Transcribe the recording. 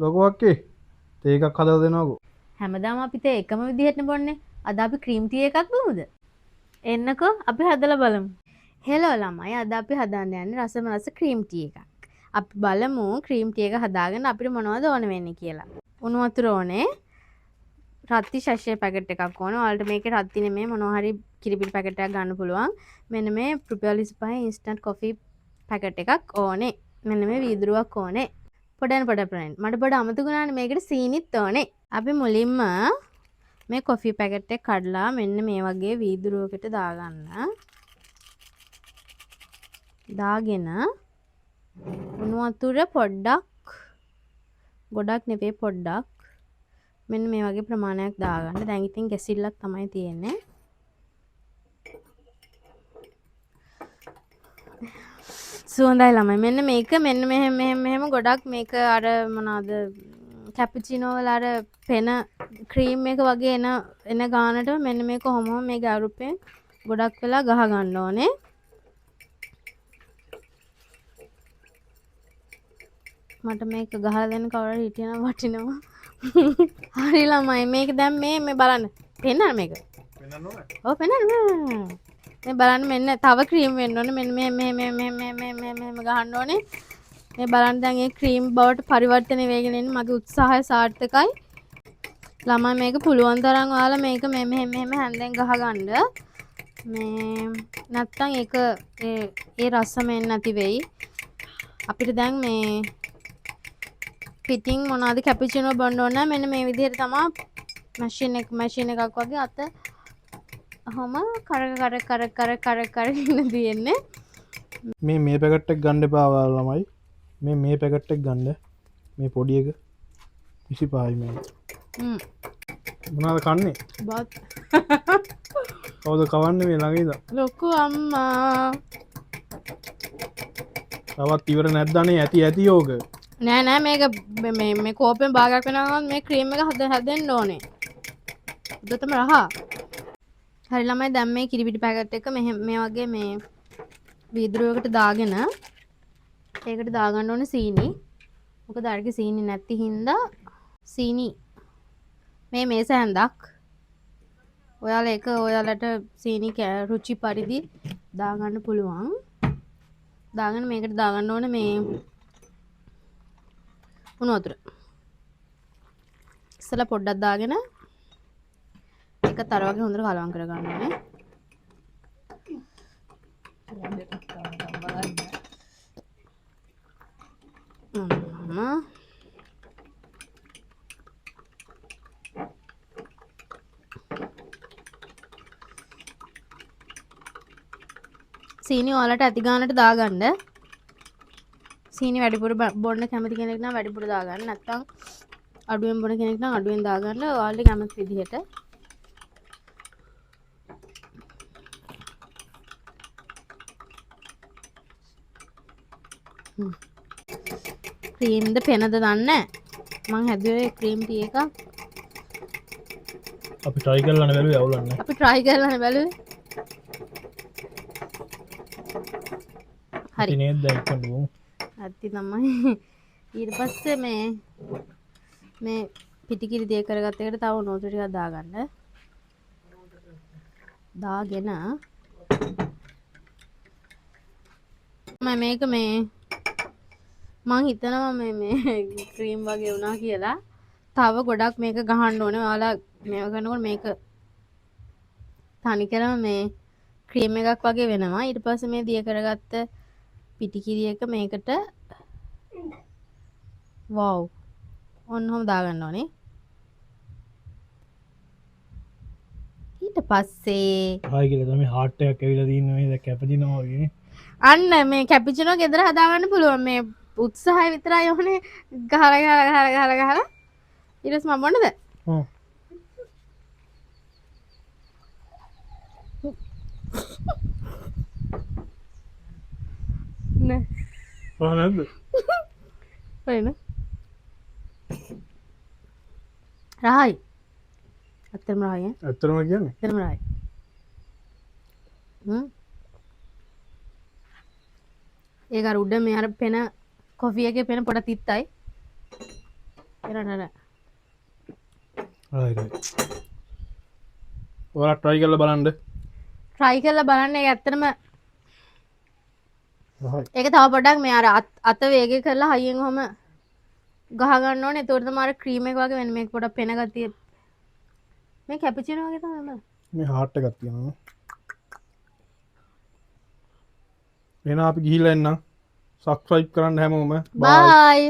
ලොකු අක්කේ තේ එකක් හදලා දෙනවකෝ. හැමදාම අපි තේ එකම විදිහටනේ බොන්නේ. අද අපි ක්‍රීම් ටී එකක් බොමුද? එන්නකෝ අපි හදලා බලමු. හෙලෝ ළමයි, අද අපි හදන්න යන්නේ රසම රස ක්‍රීම් ටී එකක්. අපි බලමු ක්‍රීම් ටී එක හදාගෙන අපිට මොනවද ඕන වෙන්නේ කියලා. උණු වතුර ඕනේ. රත්ති ෂෂේ පැකට් එකක් ඕනේ. ඔයාලට මේකේ රත්ති නෙමෙයි මොනවා හරි කිරිපිටි පැකට් එකක් ගන්න පුළුවන්. මෙන්න මේ රුපියල් 25 ඉන්ස්ටන්ට් කොෆි පැකට් එකක් ඕනේ. මෙන්න මේ වීදුරුවක් ඕනේ. පොඩන් පොඩ පොඩන් මට පොඩ අමතක වුණානේ මේකට සීනිත් ඕනේ. අපි මුලින්ම මේ කොෆි පැකට් එක කඩලා මෙන්න මේ වගේ වීදුරුවකට දාගන්න. දාගෙන උණු වතුර පොඩ්ඩක්, ගොඩක් නෙවෙයි පොඩ්ඩක්, මෙන්න මේ වගේ ප්‍රමාණයක් දාගන්න. දැන් ඉතින් ගැසිල්ලක් තමයි තියෙන්නේ. සුවඳයි ළමයි. මෙන්න මේක මෙන්න මෙහෙම මෙහෙම මෙහෙම ගොඩක් මේක අර මොනවාද කැපුචිනෝ වල අර පෙන ක්‍රීම් එක වගේ එන ගානට මෙන්න මේක කොහොම හෝ මේ ගාරුප්පෙන් ගොඩක් වෙලා ගහ ගන්න ඕනේ. මට මේක ගහලා දෙන්න කවුරු හරි හිටියනම් වටිනවා. හරි ළමයි, මේක දැන් මේ බලන්න. පෙන්නන්න මේක. පෙන්නන්න ඕනේ? ඔව්, පෙන්නන්න. මේ බලන්න, මෙන්න තව ක්‍රීම් වෙන්න ඕනේ. මෙන්න මේ මේ මේ මේ මේ මේ මේ මෙහෙම ගහන්න ඕනේ. මේ බලන්න දැන් ඒ ක්‍රීම් බවට පරිවර්තනය වෙගෙන එන්නේ. මගේ උත්සාහය සාර්ථකයි. ළමයි මේක පුළුවන් තරම් ඔයාලා මේක මේ මෙහෙම මෙහෙම හැන්දෙන් ගහගන්න. මේ නැත්තම් ඒක ඒ රසම එන්නේ නැති වෙයි. අපිට දැන් මේ පිටින් මොනවද කැපුචිනෝ බොන්න ඕන නම් මෙන්න මේ විදිහට තමා මැෂින් එකක් වගේ අත ඔහොම කර කර කර කර කර කර ඉන්න තියෙන්නේ. මේ පැකට් එක ගන්න එපා ඔයාලා ළමයි. මේ පැකට් එක ගන්න. මේ පොඩි එක 25යි මේ. මොනවද කන්නේ? බත්. කවුද කවන්නේ මේ ළඟ ඉඳන්? ලොකු අම්මා. තවත් ඉවර නැද්ද අනේ? ඇති ඇති ඕක. නෑ නෑ මේක මේ කෝපෙන් භාගයක් වෙනකන් මේ ක්‍රීම් එක හදෙන්න ඕනේ. හොඳටම රහ. හරි ළමයි, දැන් මේ කිරිපිටි පැකට් එක මේ වගේ මේ වීදුරුවකට දාගෙන ඒකට දාගන්න ඕනේ සීනි. මොකද අරගේ සීනි නැති හින්දා සීනි මේ මේස හැන්දක්. ඔයාලා ඒක ඔයාලට සීනි රුචි පරිදි දාගන්න පුළුවන්. දාගෙන මේකට දාගන්න ඕනේ මේ උණු වතුර. ඉස්සෙල්ලා පොඩ්ඩක් දාගෙන ඒකත් අර වගේ හොඳට කලවම් කරගන්න ඕනේ. සීනි ඔයාලට ඇති ගානට දාගන්න. සීනි වැඩිපුර බොන්න කැමති කෙනෙක් නම් වැඩිපුර දාගන්න, නැත්නම් අඩුවෙන් බොන කෙනෙක් නම් අඩුවෙන් දාගන්න, ඔයාලට කැමති විදිහට. ක්‍රීම්ද පෙනද දන්නේ නෑ. මං හැදුවේ ක්‍රීම් ටී එකක්. අපි ට්‍රයි කරලා නේ බැලුවේ, අවුලක් නෑ. අපි ට්‍රයි කරලා නේ බැලුවේ. හරි. ඉතින් නේද දැන් ඉක්මනට බොමු. ඇත්ති තමයි. ඊට පස්සේ මේ පිටිකිරි දිය කරගත්ත එකට තව උණු වතුර ටිකක් දාගන්න. දාගෙන මම මේක මේ මං හිතනවා මේ ක්‍රීම් වගේ වුණා කියලා. තව ගොඩක් මේක ගහන්න ඕනේ. ඔයාලා මේව කරනකොට මේක තනිකරම මේ ක්‍රීම් එකක් වගේ වෙනවා. ඊට පස්සේ මේ දිය කරගත්ත පිටිකිරි එක මේකට වව් ඔන්න ඔහොම දාගන්න ඕනේ. ඊට පස්සේ හායි කියලා තමයි හાર્ට් එකක් ඇවිල්ලා තින්නේ මේ දැන් කැපචිනෝ වගේ. අන්න මේ කැපචිනෝ ගෙදර හදාගන්න පුළුවන්. මේ උත්සාහය විතරයි ඕනේ. ගහලා ගහලා ගහලා ගහලා ගහලා ඊට පස්සේ මම බොන්නද? ඔව්. නෑ. ඔයා නැද්ද? ඔය නේ. රහයි. ඇත්තටම රහයි ඈ. ඇත්තටම කියන්නේ? ඇත්තටම රහයි. ඒක අර උඩ මේ අර පෙන කොෆි එකේ පෙන පොඩ තිත්තයි. නෑ නෑ. රයි රයි. ඔයාලා try කරලා බලන්න. Try කරලා බලන්න. ඒක ඇත්තටම රහයි. ඒක තව පොඩ්ඩක් මේ අර අත වේගය කරලා හයියෙන් ඔහම ගහ ගන්න ඕනේ. එතකොට තමයි අර ක්‍රීම් එක වගේ වෙන්නේ. මේක පොඩක් පෙන ගතිය. මේ කැපචිනෝ වගේ තමයි බලන්න. මේ හાર્ට් එකක් තියෙනවා. එහෙනම් අපි ගිහිල්ලා එන්නම්. සබ්ස්ක්‍රයිබ් කරන්න හැමෝම. බයි.